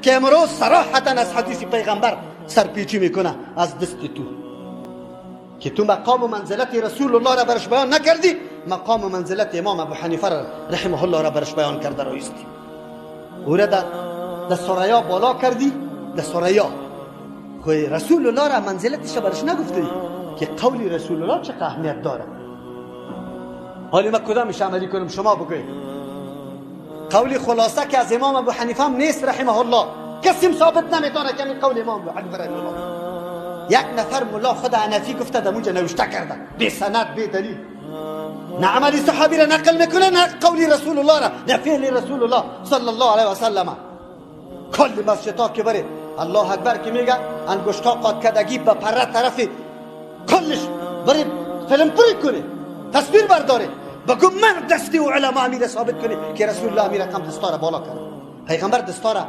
که امروز صراحتا از حدیث پیغمبر سرپیچی میکنه از دست تو که تو مقام و منزلت رسول الله را برش بیان نکردی، مقام و منزلت امام ابو حنیفه را رحمه الله را برش بیان کرده رایستی. او را در ثریا بالا کردی، در ثریا خو رسول الله را منزلتش برش نگفتی که قول رسول الله چه اهمیت داره. حالی ما کدامش عملی کنم شما بگوید؟ قول خلاصه که از امام ابو حنیفه هم نیست رحمه الله، کسی ثابت نمیتونه که قول امام ابو حنیفه رحمه الله. یک نفر ملا خود حنفی گفته در اونجا نوشته کرده بی سند بی دلیل، نه عمل صحابی را نقل میکنه، نه قول رسول الله را، نه فعل رسول الله صلی الله علیه و سلم. کل مسجدها که بره الله اکبر که میگه انگشتا قات کدگی به پره طرف کلش بره فیلم پری کنه، تصویر برداره، بگو من دستی و علما امیر ثابت کنه که رسول الله امیر رقم دستاره بالا کرد، پیغمبر دستاره.